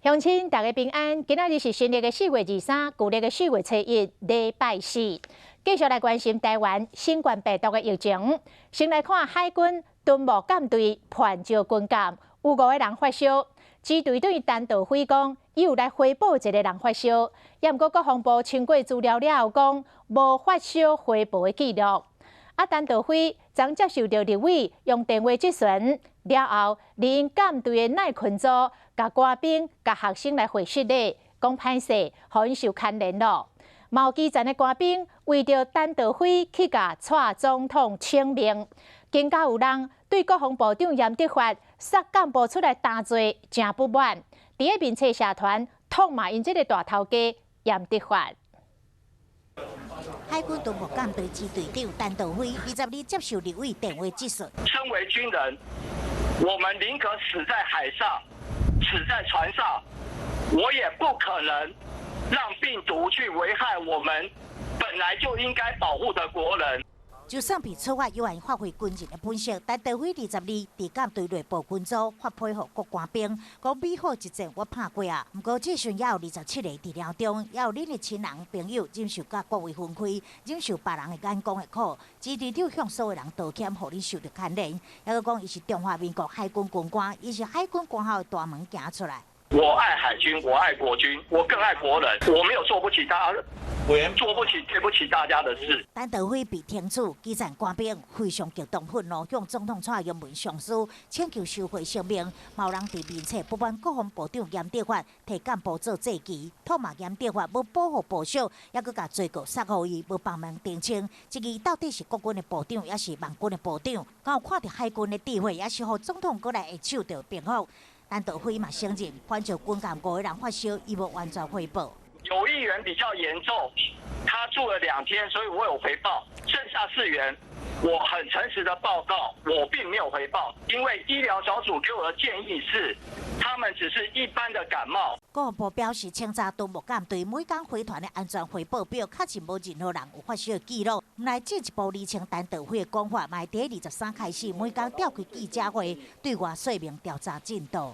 鄉親大家平安，今仔日是新曆的4月23，舊曆的4月初1，禮拜四。繼續來關心台灣新冠病毒的疫情。先來看海軍敦睦艦隊叛招軍艦，有五個人發燒。支隊長陳道輝講，伊有來回報一個人發燒，也毋過國防部清過資料了後講，無發燒回報的記錄。啊，陳道輝昨接受著立委用電話質詢了後，利用艦隊的內勤組，共官兵、共學生來會失禮，講歹勢，予𪜶受牽連囉。嘛有基層的官兵為著陳道輝去共蔡總統請命，更加有人對國防部長嚴德發殺幹部出來擔罪，誠不滿。佇咧面冊社團痛罵𪜶這个大頭家嚴德發。海軍敦睦艦隊支隊長陳道輝22接受立委電話質詢。身為軍人，我們寧可死在海上，死在船上，我也不可能讓病毒去危害我們本來就應該保護的國人。就算被處罰，猶原發揮軍人的本色。陳道輝22佇艦隊內部群組發批予各官兵，講美好一戰我拍過啊。毋過這時猶有27個治療中，猶有恁的親人朋友忍受佮國衛分開，忍受別人的眼光的苦。支隊長向所有人道歉，予恁受著牽連。猶閣講，伊是中華民國海軍軍官，伊是海軍官校的大門行出來。我愛海軍，我愛國軍，我更愛國人。我沒有做不起他，做不起對不起大家的事。陳道輝被停職，基層官兵非常激動憤怒，向總統蔡英文上書，請求收回聲明。嘛有人佇面冊不滿國防部長嚴德發提幹部做祭旗，痛罵嚴德發無保護部屬，猶閣共罪過殺予伊，無幫忙澄清。這個到底是國軍的部長，抑是網軍的部長？敢有看著海軍的智慧，抑是予總統閣來下手著平復？陳道輝嘛承認，反正軍艦五個人發燒，伊無完全回報。有一員比較嚴重，他住了2天，所以我有回報。剩下四員，我很誠實的報告，我並沒有回報，因為醫療小組給我的建議是，他們只是一般的感冒。國防部表示，清查敦睦艦隊每工飛船的安全回報表，確實無任何人有發燒的記錄。毋來進一步釐清陳道輝的講法，嘛佇23開始每工召開記者會，對外說明調查進度。